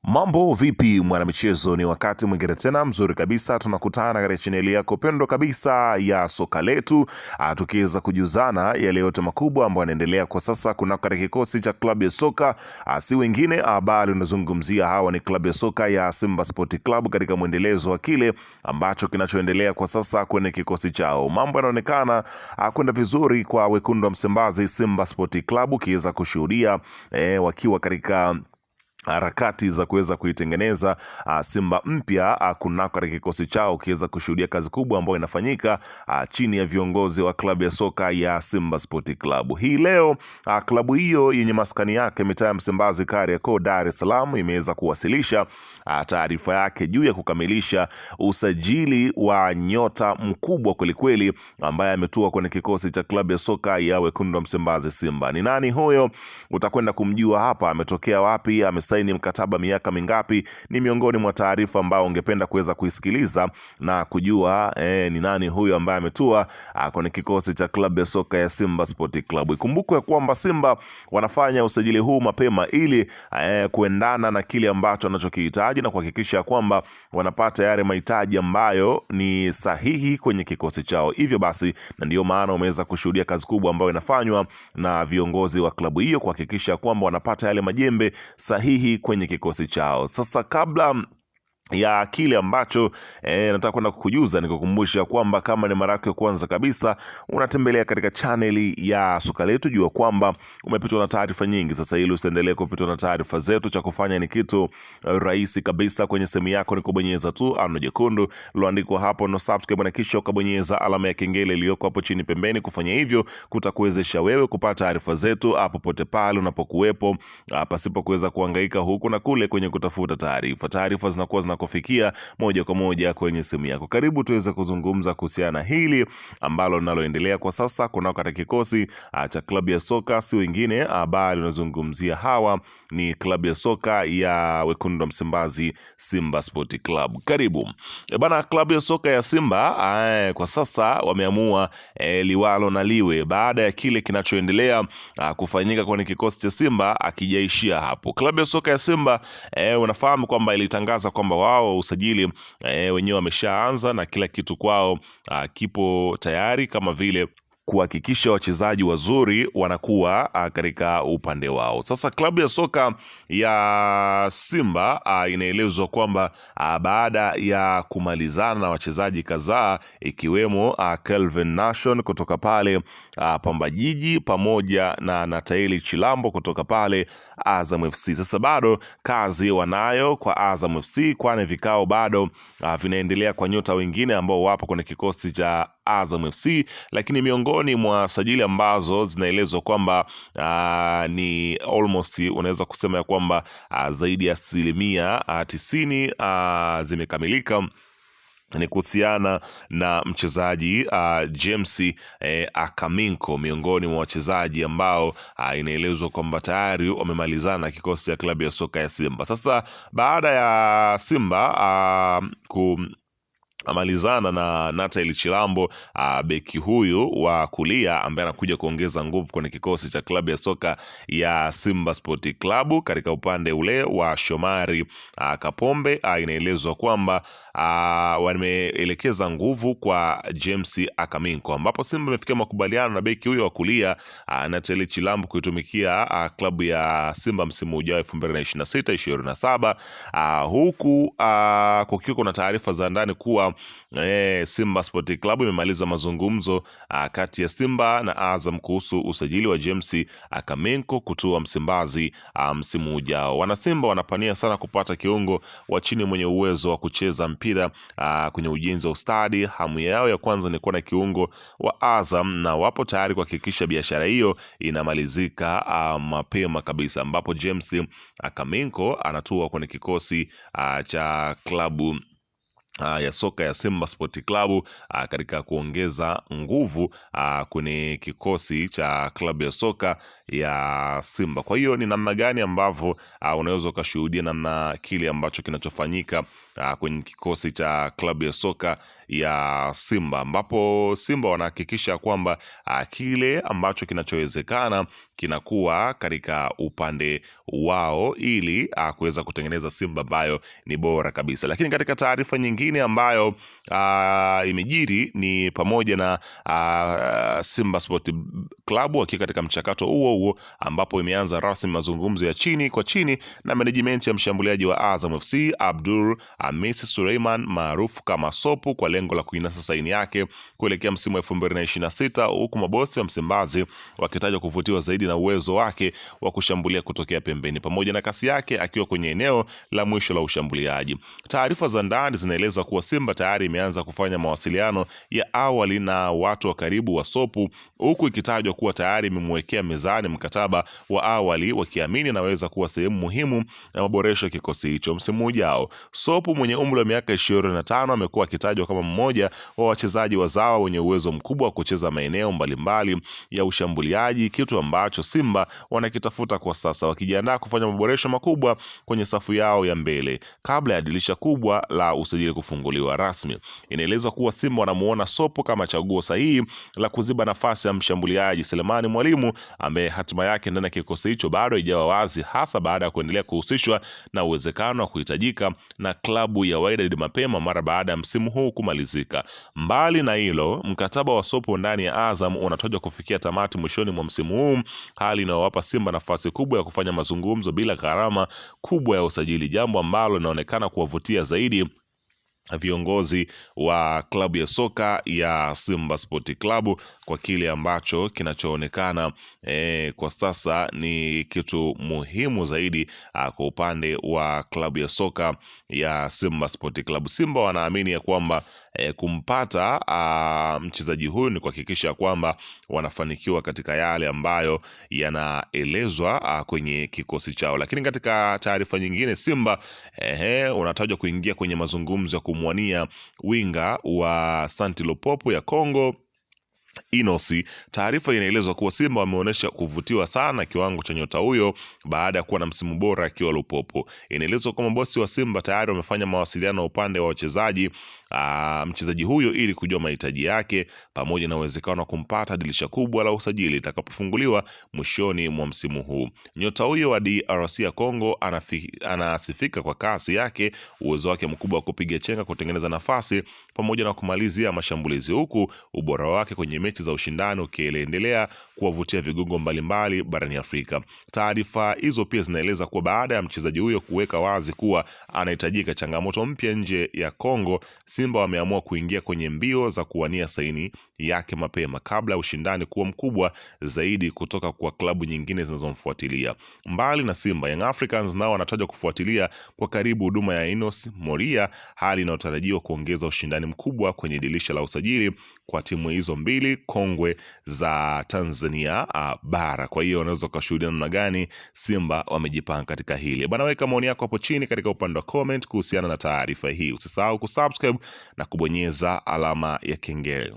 Mambo vipi mwanamichezo, ni wakati mwingine tena mzuri kabisa tunakutana katika chaneli yako pendwa kabisa ya soka letu, tukiweza kujuzana yale yote makubwa ambayo yanaendelea kwa sasa kunako katika kikosi cha klabu ya soka, si wengine bali unazungumzia hawa ni klabu ya soka ya Simba Sport Club katika mwendelezo wa kile ambacho kinachoendelea kwa sasa kwenye kikosi chao. Mambo yanaonekana kwenda vizuri kwa wekundu wa Msimbazi, Simba Sport Club, ukiweza kushuhudia wakiwa katika harakati za kuweza kuitengeneza Simba mpya kunako katika kikosi chao, ukiweza kushuhudia kazi kubwa ambayo inafanyika chini ya viongozi wa klabu ya soka ya Simba Sport Club. Hii leo klabu hiyo yenye maskani yake mitaa ya Msimbazi, Kariakoo, Dar es Salaam imeweza kuwasilisha taarifa yake juu ya kukamilisha usajili wa nyota mkubwa kwelikweli ambaye ametua kwenye kikosi cha klabu ya soka ya wekundu wa Msimbazi Simba. Ni nani huyo? Utakwenda kumjua hapa, ametokea wapi, amesaini mkataba miaka mingapi? Ni miongoni mwa taarifa ambayo ungependa kuweza kuisikiliza na kujua ni nani huyo ambaye ametua kwenye kikosi cha klabu ya soka ya Simba Sport Club. Ikumbukwe kwamba Simba wanafanya usajili huu mapema ili kuendana na kile ambacho wanachokihitaji na kuhakikisha kwamba wanapata yale mahitaji ambayo ni sahihi kwenye kikosi chao. Hivyo basi, na ndiyo maana umeweza kushuhudia kazi kubwa ambayo inafanywa na viongozi wa klabu hiyo kuhakikisha kwamba wanapata yale majembe sahihi kwenye kikosi chao. Sasa kabla ya kile ambacho nataka kwenda kukujuza, nikukumbusha kwamba kama ni mara yako ya kwanza kabisa unatembelea katika chaneli ya soka letu, jua kwamba umepitwa na taarifa nyingi. Sasa ili usiendelee kupitwa na taarifa zetu, cha kufanya ni kitu rahisi kabisa, kwenye simu yako ni kubonyeza tu ano jekundu liloandikwa hapo no subscribe, na kisha ukabonyeza alama ya kengele iliyoko hapo chini pembeni. Kufanya hivyo kutakuwezesha wewe kupata taarifa zetu popote pale unapokuwepo, pasipo kuweza kuhangaika huku na kule kwenye kutafuta taarifa. Taarifa zinakuwa zinakufikia moja kwa moja kwenye simu yako. Karibu tuweze kuzungumza kuhusiana na hili ambalo linaloendelea kwa sasa kunako katika kikosi cha klabu ya soka, si wengine bali unazungumzia hawa ni klabu ya soka ya wekundu wa Msimbazi, Simba Sport Club. Karibu bana. Klabu ya soka ya Simba kwa sasa wameamua liwalo na liwe baada ya kile kinachoendelea kufanyika kwenye kikosi cha Simba akijaishia hapo. Klabu ya soka ya Simba unafahamu kwamba ilitangaza kwamba wao usajili wenyewe wameshaanza na kila kitu kwao kipo tayari kama vile kuhakikisha wachezaji wazuri wanakuwa katika upande wao. Sasa klabu ya soka ya Simba inaelezwa kwamba baada ya kumalizana na wachezaji kadhaa ikiwemo Kelvin Nation kutoka pale Pamba Jiji pamoja na Nataeli Chilambo kutoka pale Azam FC. Sasa bado kazi wanayo kwa Azam FC, kwani vikao bado vinaendelea kwa nyota wengine ambao wapo kwenye kikosi cha Azam FC, lakini miongoni mwa sajili ambazo zinaelezwa kwamba ni almost unaweza kusema ya kwamba zaidi ya 90% zimekamilika ni kuhusiana na mchezaji James Akaminko, miongoni mwa wachezaji ambao inaelezwa kwamba tayari wamemalizana na kikosi cha klabu ya soka ya Simba. Sasa baada ya Simba amalizana na Nathaniel Chilambo, beki huyu wa kulia ambaye anakuja kuongeza nguvu kwenye kikosi cha klabu ya soka ya Simba Sport Club. Katika upande ule wa Shomari Kapombe, inaelezwa kwamba wameelekeza nguvu kwa James Akaminko, ambapo Simba imefikia makubaliano na beki huyo wa kulia Nathaniel Chilambo kuitumikia klabu ya Simba msimu ujao 2026 27, huku kukiwa kuna taarifa za ndani kuwa Simba Sport Club imemaliza mazungumzo kati ya Simba na Azam kuhusu usajili wa James Akaminko kutua Msimbazi msimu ujao. Wanasimba wanapania sana kupata kiungo wa chini mwenye uwezo wa kucheza mpira kwenye ujenzi wa ustadi. Hamu yao ya kwanza ni kuwa na kiungo wa Azam na wapo tayari kuhakikisha biashara hiyo inamalizika mapema kabisa, ambapo James Akaminko anatua kwenye kikosi cha klabu ya soka ya Simba Sport Club katika kuongeza nguvu kwenye kikosi cha klabu ya soka ya Simba. Kwa hiyo ni namna gani ambavyo unaweza ukashuhudia namna kile ambacho kinachofanyika kwenye kikosi cha klabu ya soka ya Simba, ambapo Simba wanahakikisha kwamba kile ambacho kinachowezekana kinakuwa katika upande wao ili kuweza kutengeneza Simba ambayo ni bora kabisa. Lakini katika taarifa nyingine ambayo imejiri ni pamoja na Simba Sport Club wakiwa katika mchakato huo huo ambapo imeanza rasmi mazungumzo ya chini kwa chini na management ya mshambuliaji wa Azam FC Abdul Hamis Suleiman maarufu kama Sopu kwa lengo la kuinasa saini yake kuelekea msimu wa 2026 huku mabosi wa Msimbazi wakitajwa kuvutiwa zaidi na uwezo wake wa kushambulia kutokea pembeni pamoja na kasi yake akiwa kwenye eneo la mwisho la ushambuliaji. Taarifa za ndani zinaeleza kuwa Simba tayari imeanza kufanya mawasiliano ya awali na watu wa karibu wa Sopu, huku ikitajwa kuwa tayari imemwekea mezani mkataba wa awali, wakiamini anaweza kuwa sehemu muhimu ya maboresho ya kikosi hicho msimu ujao. Sopu mwenye umri wa miaka 25 amekuwa akitajwa kama mmoja wa wachezaji wazawa wenye uwezo mkubwa wa kucheza maeneo mbalimbali ya ushambuliaji, kitu ambacho Simba wanakitafuta kwa sasa, wakijiandaa kufanya maboresho makubwa kwenye safu yao ya mbele kabla ya dirisha kubwa la usajili kufunguliwa rasmi. Inaelezwa kuwa Simba wanamuona Sopo kama chaguo sahihi la kuziba nafasi ya mshambuliaji Selemani Mwalimu ambaye hatima yake ndani ya kikosi hicho bado haijawa wazi, hasa baada ya kuendelea kuhusishwa na uwezekano wa kuhitajika na klabu ya Wydad mapema mara baada ya msimu huu kumalizika. Mbali na hilo, mkataba wa Sopo ndani ya Azam unatajwa kufikia tamati mwishoni mwa msimu huu, hali inayowapa Simba nafasi kubwa ya kufanya mazungumzo bila gharama kubwa ya usajili, jambo ambalo linaonekana kuwavutia zaidi viongozi wa klabu ya soka ya Simba Sport Club kwa kile ambacho kinachoonekana kwa sasa ni kitu muhimu zaidi kwa upande wa klabu ya soka ya Simba Sport Club. Simba wanaamini ya kwamba kumpata mchezaji huyu ni kuhakikisha kwamba wanafanikiwa katika yale ambayo yanaelezwa kwenye kikosi chao. Lakini katika taarifa nyingine, Simba unatajwa kuingia kwenye mazungumzo ya kumwania winga wa Santi Lupopo ya Congo Inosi. Taarifa inaelezwa kuwa Simba wameonyesha kuvutiwa sana kiwango cha nyota huyo baada ya kuwa na msimu bora akiwa Lupopo. Inaelezwa kuwa mabosi wa Simba tayari wamefanya mawasiliano upande wa wachezaji mchezaji huyo ili kujua mahitaji yake pamoja na uwezekano wa kumpata dirisha kubwa la usajili itakapofunguliwa mwishoni mwa msimu huu. Nyota huyo wa DRC ya Congo anasifika kwa kasi yake, uwezo wake mkubwa wa kupiga chenga, kutengeneza nafasi pamoja na kumalizia mashambulizi, huku ubora wake kwenye mechi za ushindani ukiendelea kuwavutia vigogo mbalimbali barani Afrika. Taarifa hizo pia zinaeleza kuwa baada ya mchezaji huyo kuweka wazi kuwa anahitajika changamoto mpya nje ya Kongo, Simba wameamua kuingia kwenye mbio za kuwania saini yake mapema kabla ya ushindani kuwa mkubwa zaidi kutoka kwa klabu nyingine zinazomfuatilia. Mbali na Simba, Young Africans nao wanatajwa kufuatilia kwa karibu huduma ya Enos Moria, hali inayotarajiwa kuongeza ushindani mkubwa kwenye dirisha la usajili kwa timu hizo mbili kongwe za Tanzania bara. Kwa hiyo unaweza ukashuhudia namna gani Simba wamejipanga katika hili bana. Weka maoni yako hapo chini katika upande wa comment kuhusiana na taarifa hii. Usisahau kusubscribe na kubonyeza alama ya kengele.